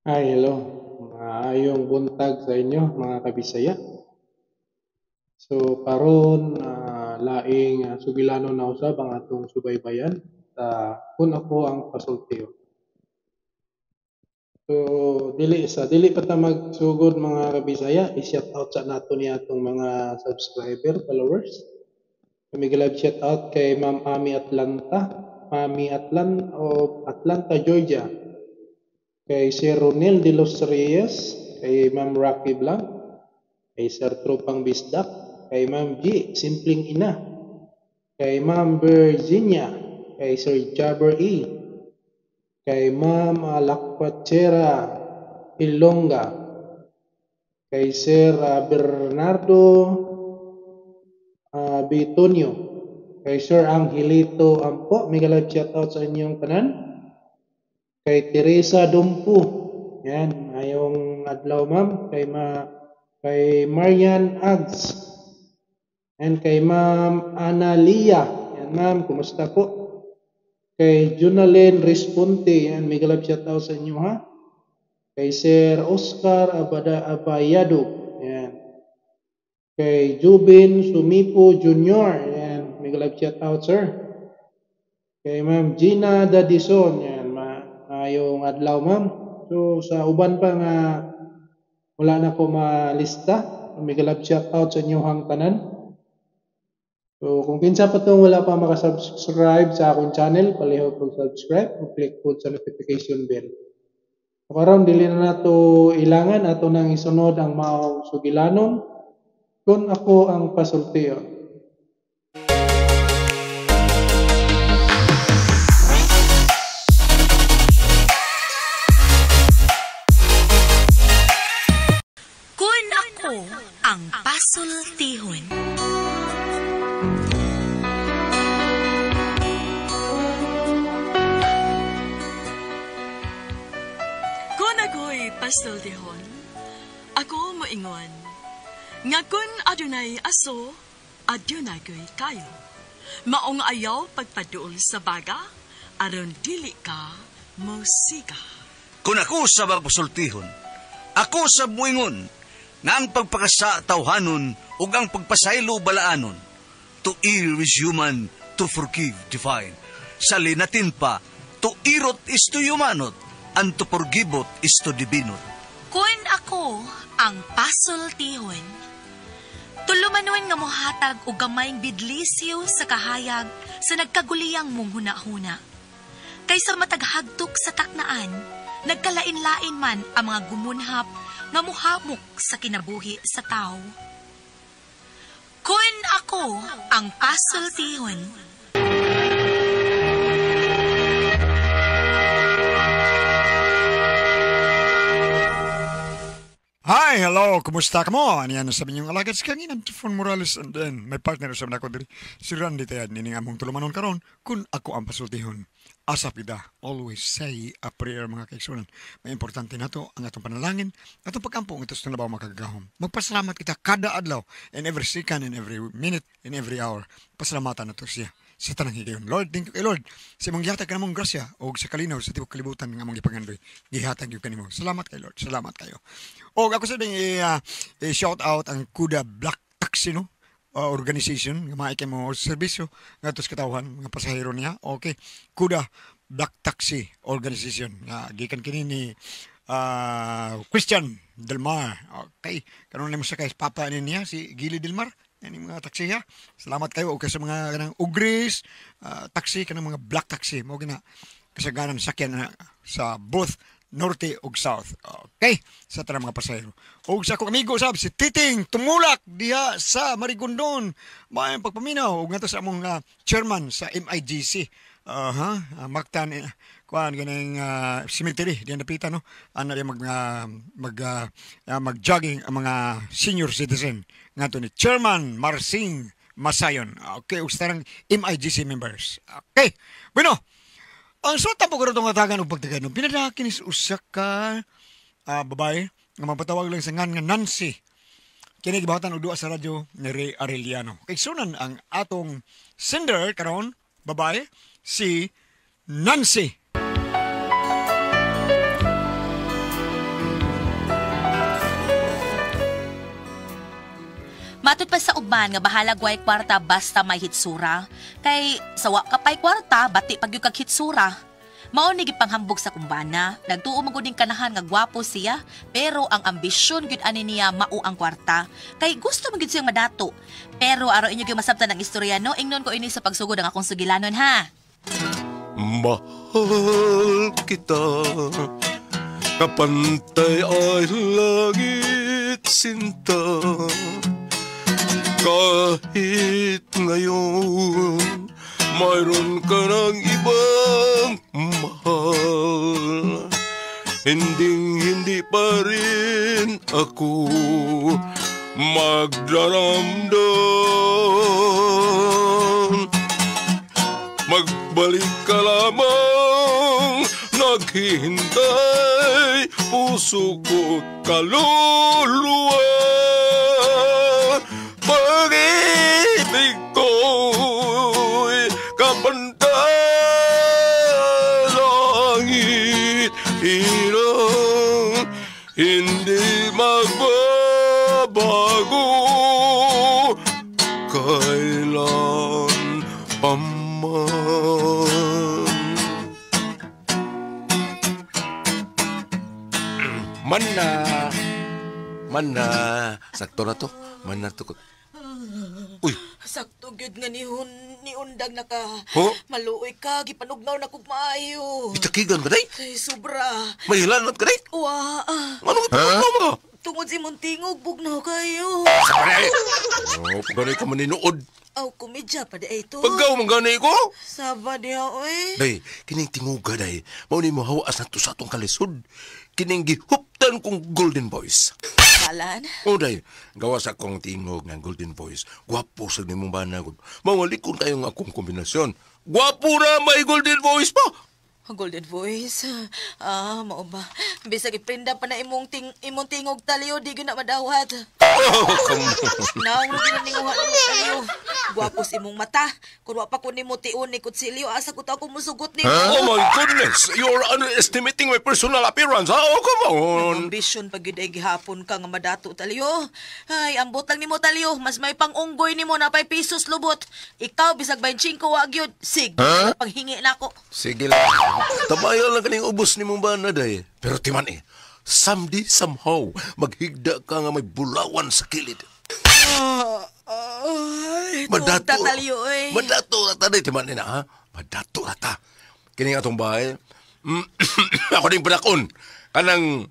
Hi, hello. Maayong buntag sa inyo mga kabisaya. So karon laing sugilanon na usab ang atong subaybayan sa Kun Ako ang Pasultihon. So dili pa ta magsugod mga kabisaya, i-shout out sa nato ni atong mga subscriber, followers. Kami live shout out kay Ma'am Ami Atlanta, Mami Atlan o Atlanta, Georgia. Kay Sir Ronel de los Reyes, kay Ma'am Rocky Blanc, kay Sir Tropang Bisdak, kay Ma'am G, Simpleng Ina, kay Ma'am Virginia, kay Sir Jabber E, kay Ma'am Alacpachera Ilongga, kay Sir Bernardo Bitonio, kay Sir Angelito Ampo, mega live shoutout sa inyong tanan, kay Teresa Dumpu, yan, ayong adlaw ma'am, kay Marian Ags, and kay Ma'am Analia, yan ma'am, kumusta po? Kay Junalyn Responte, yan, mega love shoutout sa inyo ha. Kay Sir Oscar Abayado, yan. Kay Jubin Sumipo Jr., yan, mega love shoutout sir. Kay Ma'am Gina Dadison, yan, maayong adlaw ma'am. So sa uban pa nga wala na ko malista, mega love shoutout sa inyo hang tanan. So kung kinsa pa tong wala pa makasubscribe sa akong channel, palihog pag-subscribe o click po sa notification bell. So karon dili na nato ilangan, ato nang isunod ang maong sugilanon Kun Ako ang Pasultihon. Kun Ako ang Pasultihon. Kun ako'y pasultihon, ako moingon, nga kun adunay aso, adunay ko'y kayo. Maong ayaw pagpaduol sa baga, aron dili ka mosiga. Kun ako sa pasultihon, ako sa muingon, nga ang pagpakasa tawhanon ug ang pagpasaylo balaanon. To err is human, to forgive divine. Sa linatin pa, to irot is to humanot, and to forgivot is to divinot. Kun ako ang pasultihon, tulumanon nga mohatag og gamayng bidlisyo sa kahayag sa nagkaguliyang mong hunahuna. Kaysa mataghagtok sa taknaan, nagkalain-lain man ang mga gumunhap nga muhamok sa kinabuhi sa tao. Kun ako ang pasultihon. Hi, hello, kumusta ka mo? Ano yan sabi niyong alagad sa kanginan, Tifon Morales, and then may partner sa nako diri, si Randy Tayad, nining among tulumanon karon, kun ako ang pasultihon. Asap ida, always say a prayer mga kaigsunan. May importante na to ang atong panalangin, atong pagkampo ng itos ng labaw makagagahom. Magpasalamat kita kada adlaw, in every second, in every minute, in every hour. Pasalamatan na to siya sa tanang higayon. Lord, thank you kay Lord. Sa imong gihatag kanamong grasya og sa kalinaw sa tibuok kalibutan nga among gipangandoy. Gihatag gyud kanimo. Salamat kay Lord. Salamat kayo. Og ako sa ding i-shout out ang Kuda Black Taxi no organization nga maay mo serbisyo ngadto sa katawhan mga pasahero niya. Okay. Kuda Black Taxi Organization nga gikan kini ni Christian Del Mar. Okay. Karon nimo sa kay papa ni niya si Gili Del Mar. Yan yung mga taxi ha. Salamat kayo og sa mga kanang ugris, taxi kanang mga black taxi mo gina kasagaran sakyan na sa both norte ug south. Okay, sa tanang mga pasahero. Og sa akong amigo sab si Titing Tumulak diha sa Marigondon. Maayong pagpaminaw og ngadto sa among chairman sa MIGC. Mactan kuan ganing cemetery diyan napita no. Ana diya mag jogging ang mga senior citizen ngadto ni Chairman Marsing Masayon. Okay, ug sa tanang MIGC members. Okay. Bueno, ang suot po karon tong hatagan og pagtagan, pinadaki ni usa ka babae nga mapatawag lang sa ngan nga Nancy. Kini gibahatan og duwa sa radyo ni Ray Arellano. Kay sunan ang atong sender karon babae si Nancy. Matod pa sa uban nga bahala gway kwarta basta may hitsura. Kay sawa ka pa'y kwarta, bati pag yung kag hitsura. Mao ni gipanghambog sa kumbana, nagtuo man gud ning kanahan nga gwapo siya, pero ang ambisyon gyud ani niya mao ang kwarta. Kay gusto man gyud siyang madato. Pero araw inyo gyud masabtan ang istorya no, ingnon ko ini sa pagsugod ang akong sugilanon ha. Mahal kita, kapantay ay langit sinta. Kahit ngayon mayroon ka ng ibang mahal, hinding-hindi pa rin ako magdaramdam. Magbalik ka lamang, naghihintay, puso ko kaluluwa. Pag-ibig ko'y kapantay langit, ilang hindi magbabago kailan pa man. Mana, sakto na to. Mana to ko. Uy. Sakto gyud nga niundag na ka. Ho? Maluoy ka, gipanugnaw na kog maayo. Itakigan ka day? Ay, sobra. May hilanat ka day? Wa. Anong ipagnaw mo ka? Tungod si imong tingog, bugnaw kayo. Sabi! Oh, ganay ka maninood. Aw, komedya pa di ay to. Pagkaw man ganay ko? Saba diha, oy. Day, kining tinguga day. Mao ni mohawas na to sa atong kalisod. Kining gihuptan kong golden voice. Kalan? O day, gawas akong tingog ng golden voice. Gwapo sa nimong bana. Mawalikon kayong akong kombinasyon. Gwapo na may golden voice pa! Golden voice. Ah, mao ba? Bisag iprinda pa na imong imong tingog taliyo, di gyud na madawat. Oh, come on. Naong gyud na ninguha nimo taliyo. Gwapos imong mata. Kun wa pa ko nimo tiun ni kutsilyo, asa ko ta ako musugot nimo. Huh? Oh my goodness, you're underestimating my personal appearance. Ha? Oh, come on. Ambition pag gyud ay gihapon ka nga madato taliyo. Ay, ambot lang nimo taliyo, mas may pang-unggoy nimo na pay pesos lubot. Ikaw bisag 25 wa gyud. Sig, huh? Panghingi nako. Sige lang. Tabayan lang kaning ubos ni mong bana, day. Pero timan eh, someday, somehow, maghigda ka nga may bulawan sa kilid. Ay, madato. Taliyo, eh. Madato rata, day. Timan eh na, ha? Madato rata. Kining atong bahay, ako ding panakon. Kanang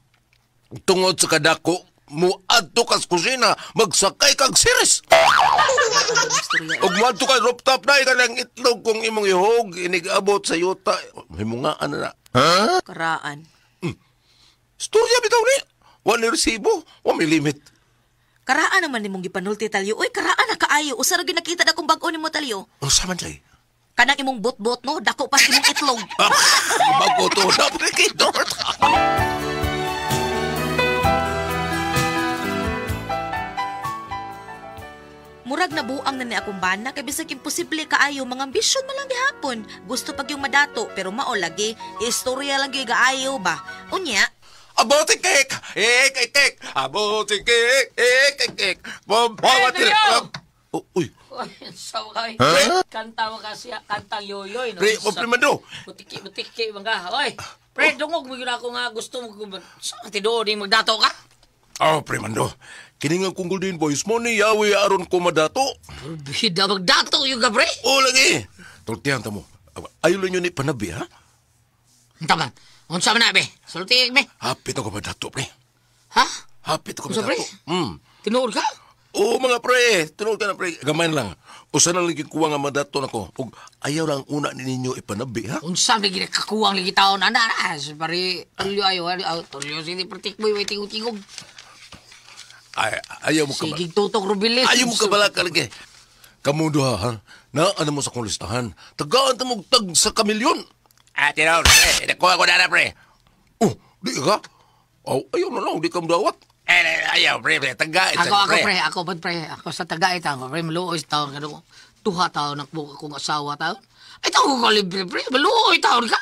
tungod sa kadako, muadto kas kusina, magsakay kag series. Ug muadto ka rooftop na, kanang itlog kung imong ihog, inigabot sa yuta. Himungaan na. Ha? Karaan. Storya bitaw ni. Wa ni resibo, wa may limit. Karaan naman nimong gipanulti talyo. Uy, karaan na kaayo. Usa ra gyud nakita na kung bag-o nimo talyo. Unsa man day? Kanang imong bot-bot no, dako pa sa imong itlog. Bago to na pre. Murag nabuang na ni akong bana kay bisag imposible kaayo mga ambisyon man lang gihapon. Gusto pag yung madato pero mao lagi istorya lang gyud kaayo ba. Unya, abote cake, cake cake, abote cake, cake cake. Bob, oh, uy. Sa kay. Kanta mo kasi kantang yoyoy no. Pre, komplimento. Butiki-butiki man ka. Oy, pre, dungog mo gyud ako nga gusto mo sa tinuod ning magdato ka. Oh, pre Mando. Kini nga kong golden voice mo ni Yahweh aron ko madato. Bida magdato yung ka, pre. O lagi. Tultihan ta mo. Ayaw lang yun ni panabi, ha? Unta man. Unsa man na, be? Sulti, be. Hapit ako madato, pre. Ha? Hapit ako madato. Pre? Tinuod ka? Oo, mga pre. Tinuod ka na, pre. Gamay lang. Usa na lang kuha nga madato na ko. Ug ayaw lang una ninyo ipanabi, ha? Unsa man ginakakuwang lagi taon ana na. Pare, tulyo ayo, tulyo sini pratik boy, may tingog-tingog. Ay, ayaw mo ka ba? Sige, tutok rubilis. Ayaw mo ka bala ka lagi. Kamu duha, ha? Naano mo sa kong listahan? Tagaan ta mo tag sa kamilyon. Ah, tinaw, pre. Nakuha ko na na, pre. Oh, di ka? Oh, ayaw na lang, di ka mudawat. Eh, ayaw, pre, pre. Tagait ako, ako, pre. Ako, pre. Ako sa tagait, ako, pre. Maluoy taon ka doon. Tuha taon, nakbuka kong asawa taon. Ay, taon ko libre, pre. Maluoy taon ka.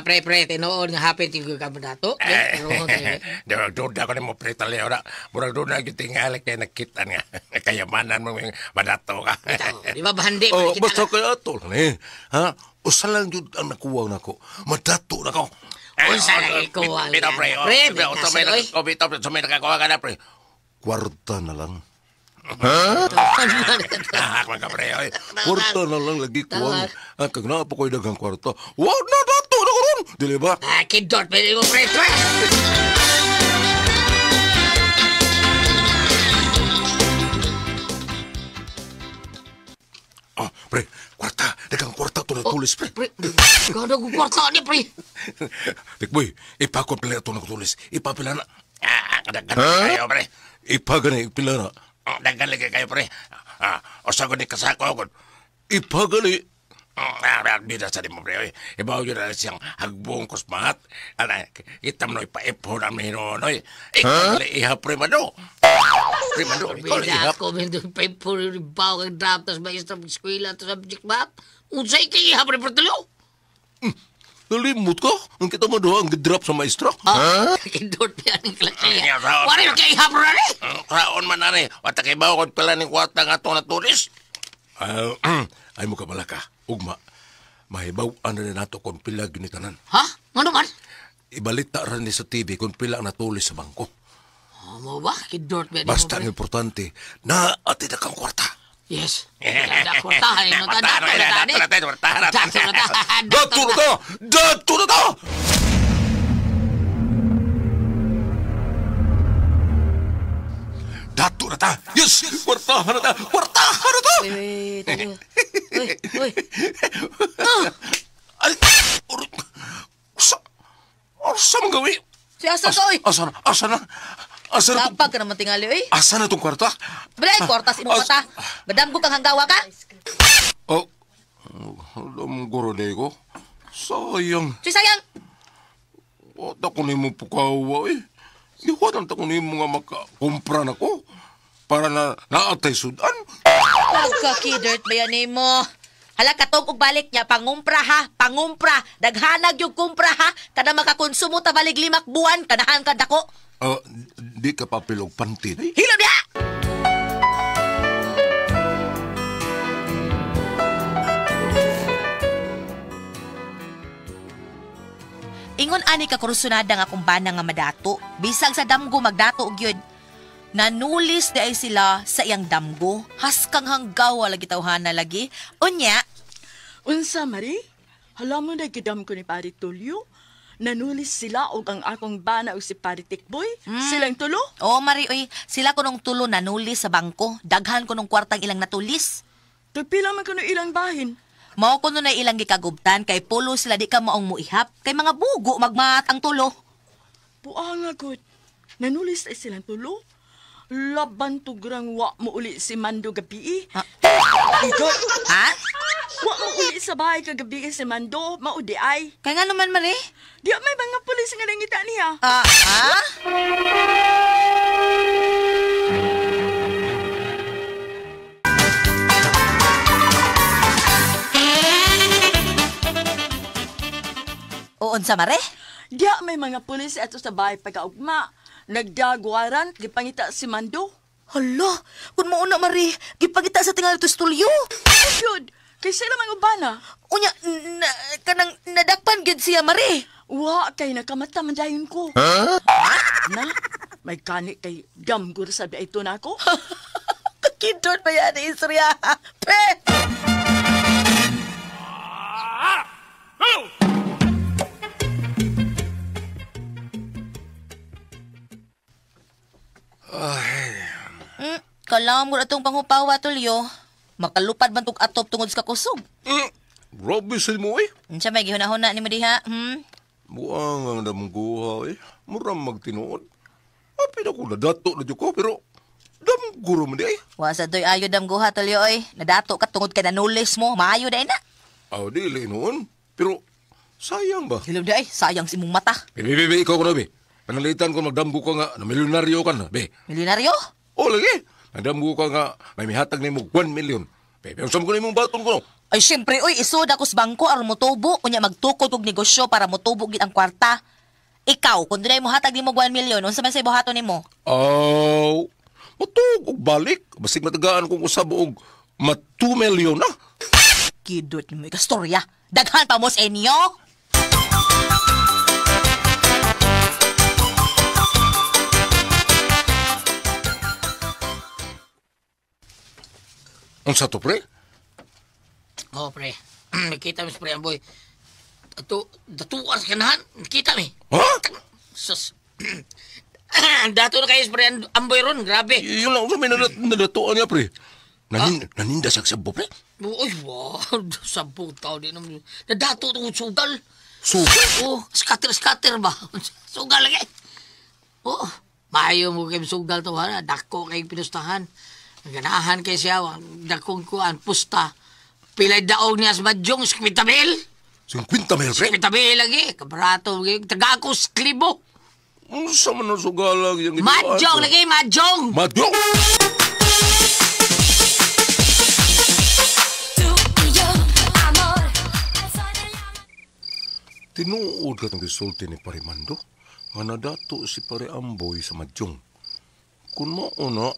pre, pre, tinuod nga hapit yung ka dato. Duda ko na mo, pre, taliw na. Murag duda yung tingali kaya nakita nga. Kayamanan mo yung madato ka. Di ba bahandi? Oh, basta kaya ato lang eh. Ha? Usa lang yun ang nakuha na ko. Madato na ko. Unsa lang ikuha Bitaw, pre. Pre, Bitaw, pre. Nakakuha ka na, pre. Kwarta na lang. Ha? Kwarta na lang lagi kuwang. Kag naa pa ko'y daghang kwarta. Wa na dato na ko ron. Dili ba? Kidot, pwede mo, pre. Oh, pre, kwarta. Daghang kwarta to na tulis, pre. Pre, gano'n ko kwarta ni, pre. Tikboy, ipakot pala ito na tulis. Ipapila na. Daghan kayo, pre. Ipagani, ipila na. Daghan lagi kayo, pre. O sagot ni kasako ako. Ipagani. Bida sa di mo, pre. Ibaw yun na siyang hagbong kusmat. Itam no, ipaipon ang hinonoy. Ikaw iha, pre, mano. Pre, mano. Ikaw iha. Bida ako, medyo ipaipon yung ibaw kang draft, tas maestra mag-eskwela, tas subject math. Unsay kay iha, pre, Bertolio? Nalimot ka? Ang kita mo doon, ang drop sa maestra. Ha? Kindot pa yan ang klase. Wala yung kay iha, pre, ani? Kaon man, ani. Wata kay baw, kung pala ni kwarta nga ito na tulis. Ay mo ka malaka. Ugma, mahibaw ano na nato kung pila ginitanan. Ha? Ano man? Ibalita rin ni sa TV kung pila ang natulis sa bangko. Mo ba? Kindot pa yan. Basta ang importante, naatid na kang kwarta. Yes. Kwarta. Dato na to! Dato na to! Dato na ta! Yes! Kwartahan na ta! Kwartahan na ta! Uy, tayo. Uy, uy. Ay! Asa mong gawin? Si asa ka, uy? Asa na? Asa na? Asa na? Kapag ka naman tingali, uy. Asa na itong kwarta? Balay, kwarta sa imong mata. Madam ko kang hanggawa ka? Oh, alam ko rin ko. Sayang. Tuy, sayang. Wata ko na yung pukawa, eh. Iwatan ta ko na yung mga makakumpra na ko. Para na naatay sudan. Pagkakidert ba yan mo? Hala, katong og balik niya, pangumpra ha, pangumpra. Daghanag yung kumpra ha. Kada makakonsumo ta balig 5 buwan, kanahan ka dako. Di ka papilog panty. Hilo niya! Ingon ani ka kursunada nga akong bana nga madato. Bisag sa damgo magdato og yun. Nanulis di ay sila sa iyang damgo. Haskang hanggawa lagi tawhana lagi. Unya. Unsa, Marie? Hala mo na gidam ko ni Pare Tulio. Nanulis sila og ang akong bana og si Pare Tikboy. Silang tulo? Oo, Marie, oy. Sila kunong tulo nanulis sa bangko. Daghan kunong kwartang ilang natulis. Tagpila man kuno ilang bahin. Mao kuno na ilang gikagubtan kay pulo sila di ka maong muihap. Kay mga bugo magmaat ang tulo. Buanga gud. Nanulis ay silang tulo. Laban tugrang wa mo uli si Mando gabi. Igot. Ha? Wa mo uli sa bahay kagabi si Mando, maudi ay. Kaya nga naman, Marie. Di may mga pulis nga nangita niya. Ha? Uon sa mare? Diya may mga pulis ato sa bahay pagkaugma. Nagdagwaran, gipangita si Mando. Hala, kung mauna, Marie, gipangita sa tingal ito stulyo. Ayun, kay sila mga ubana. Unya, kanang nadakpan gid siya, Marie. Wa, kay nakamata man dayon ko. Huh? Na, may gani kay damgur sabi ito na ako. Kakindot pa yan, istorya. Pe! Kalam ko na itong panghupawa, Tulyo. Makalupad man itong atop tungod sa kakusog. Grabe sa mo eh. Unsa may gihuna-huna ni mo diha, Buang ang damguha eh. Murang magtinuod. Apin ako nadato na ko, pero damguro mo di eh. Wa sa doy ayo damguha, Tulyo oy. Nadato ka tungod kay nanulis mo. Maayo dai na. Aw, dili noon. Pero sayang ba? Hilom di ay, sayang si mong mata. Be, be, be, ikaw ko na, be. Panalitan ko magdamgo ka nga na milyonaryo ka na, be. Milyonaryo? O, lagi. Nagdamgo ka nga, may mihatag ni mo 1 million. Bebe, ang ko na imong baton ko. Ay, syempre, oy, isod ako sa bangko aron motubo. Unya magtukod og negosyo para motubo gid ang kwarta. Ikaw, kung dunay mo hatag nimo 1 million, unsa man say buhaton nimo? Aw, motug og balik. Basig matagaan kong usab og ma 2 million na. Kidot nimo ikastorya. Daghan pa mo sa inyo. Unsa to, pre? Oh, pre. Nakita mi sa pre, boy. Ato, datuan sa kanahan. Nakita mi. Ha? Sus. Dato na kayo sa pre, amboy ron. Grabe. Yun lang, may nadatuan niya, pre. Naninda siya sa pre? Uy, wow. Sabo tao din. Nadato itong sugal. Sugal? Oh, scatter-scatter ba? Sugal lagi. Oh, maayo mo kayo sugal to. Ha? Dako kayo pinustahan. Ganahan kayo siya. Dakong kuan, pusta. Pilay daog niya sa Madyong, 50 mil. 50 mil, pre? 50 mil lagi. Kabarato. Taga ako sa klibo. Unsa man ang sugalag yung Madyong lagi, madyong! Madyong! Tinuod ka itong gisulti ni Pare Mando nga nadato si Pare Amboy sa Madyong. Kung mauna,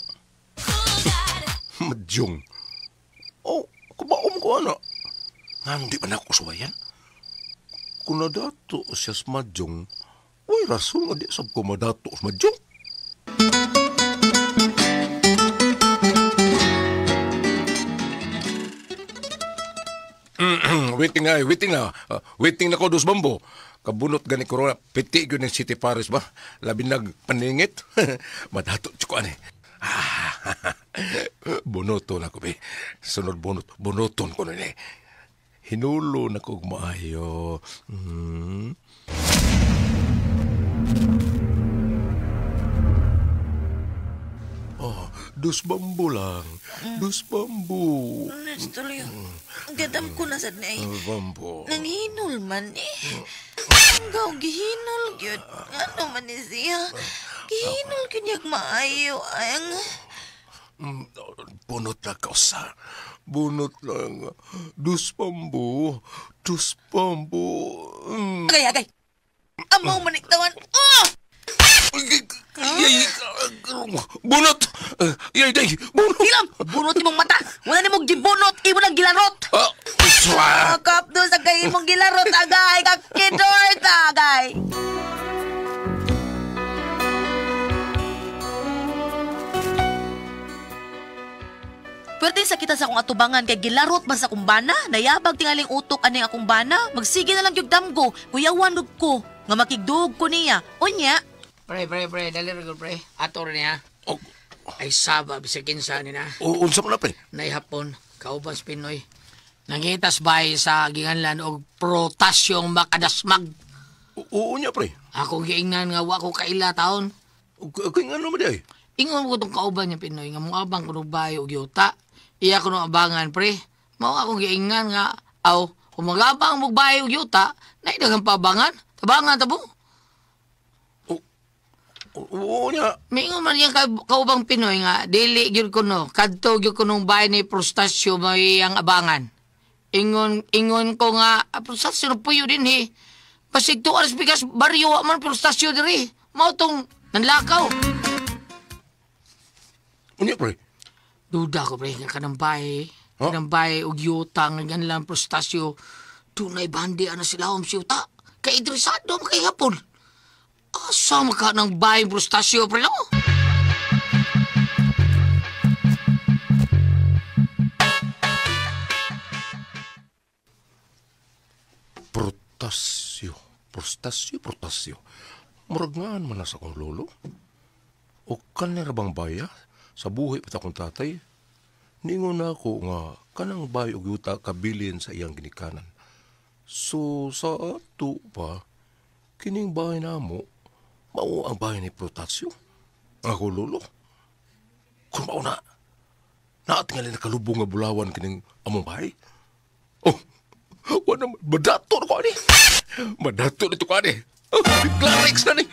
Madyong. Oh, kubaom ko ana. Nga di ba na ako suwayan? Kung nadato siya sa Madyong, uy, rason nga di sab ko madato sa Madyong. Waiting na, waiting na. Waiting na ko dos bambo. Kabunot gani corona, piti gyud ng City Paris ba? Labi nagpaningit. Madato ko ani. Bunoto na ko be. Sunod bunot, bunoton ko na ni. Hinulo na ko maayo. Oh, dos bambu lang. Dos bambu. Tuloy. Ang gadam ko na sad na eh. Bambu. Nanghinol man eh. Ang gaw, gihinol gyud. Ano man ni siya? Gihinol gyud niyag maayo. Ang... Bunot lang ka, usa. Bunot lang. Dos bambu. Dos bambu. Agay, agay. Amaw maniktawan. Oh! Bunot! Yay, day! Bunot! Hilam! Bunot imong mata! Wala nimong gibunot! Imo nang gilarot! Kap doon sa kay imong gilarot, agay! Kakidort, agay! Pwede sa kita sa akong atubangan kay gilarot man sa akong bana. Nayabag tingaling utok aning akong bana. Magsige na lang yung damgo. Kuyawan rug ko. Nga makigdug ko niya. Unya. Pre, dali rin ko, pre. Ato rin niya. Oh. Ay saba, bisag kinsa ni na. O, unsa man na, pre? Naihapon, kauban sa Pinoy. Nangitas bay sa ginganlan og protasyong makadasmag. Oo niya, pre. Ako giingnan nga wa ko kaila taon. Kaya ano mo di ay? Ingon ko tong kauban niya, Pinoy, nga muabang ko bay og yuta. Iya ko nung abangan, pre. Mao akong giingnan nga, aw, kung magabang mo bay og yuta, naidagang pabangan. Tabangan, tabo. Oo niya. Mingon man yung kaubang Pinoy nga, dili gyud ko no, kadto gyud ko nung bahay ni Prostasio may ang abangan. Ingon ko nga, Prostasio no puyo din eh. Basig 2 hours bigas, baryo wa man Prostasio diri. Mao tong nanlakaw. Unya, pre? Duda ko, pre, nga kanang bahay. Huh? Kanang bahay og yuta nga ganlang Prostasio. Dunay bandi ana sila om siyuta. Kay interesado man kay hapon. Asa maka ng bahay Prostasio, pre, no? Protasio. Protasio. Murag ngaan man na sa akong lolo. O kanira bang baya? Sa buhi pa akong tatay. Ningon na ako nga kanang bahay og yuta kabilin sa iyang ginikanan. So sa ato pa, kining bahay namo, mao ang bahay ni Protasio. Ako lolo. Kung mao na, naatingali nakalubong nga bulawan kining among bahay. Oh, wala, madato na ko ani. Madato na ito ko ani. Oh, Clarix na ni.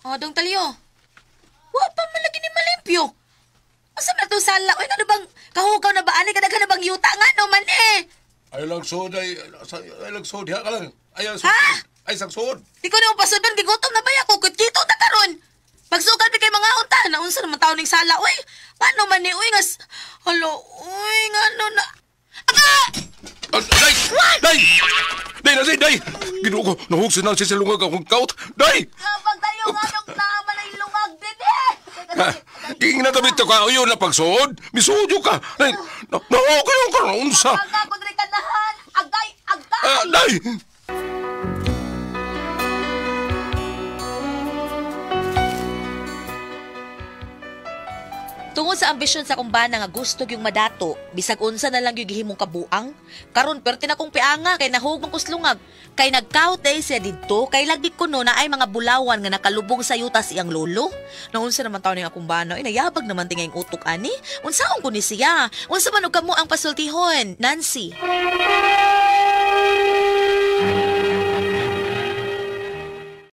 Oh, dong talyo. Wa pa man lagi ni malimpyo. Asa man to sala? Uy, ano bang kahugaw na ba ani kadaghan na bang yuta nga no man eh? Ay lang sud ay ay lang sud ha ka lang. Ay ang sud. Ha? Ay sang sud. Di ko na pasudon, gigutom na ba ako? Kit-kito na karon. Pagsugal mi kay mga unta, naunsa naman taon ning sala, uy. Paano man ni, uy, ngas, halo, uy, nga no na. Aga! Day! Day! Day na day! Ginoo ko, nahugsan na siya sa lungag akong kaut. Day! Kapag tayo nga nung naman ay lungag din eh. King na tabi ka yun na pagsuod. Misuod ka. Day, na okay yung karon sa. Aga ko diri kanahan. Agay, agay. Ah, day! Tungod sa ambisyon sa akong bana nga gusto yung madato, bisag unsa na lang yung gihimong kabuang, karon perte na kong pianga kay nahugong kuslungag, kay nagkaut day siya didto, kay lagi kuno na ay mga bulawan nga nakalubong sa yutas iyang lolo. Naunsa naman taon ning akong bana, ay nayabag naman tingay utok ani. Unsaon ko ni siya? Unsa man og kamo ang pasultihon, Nancy?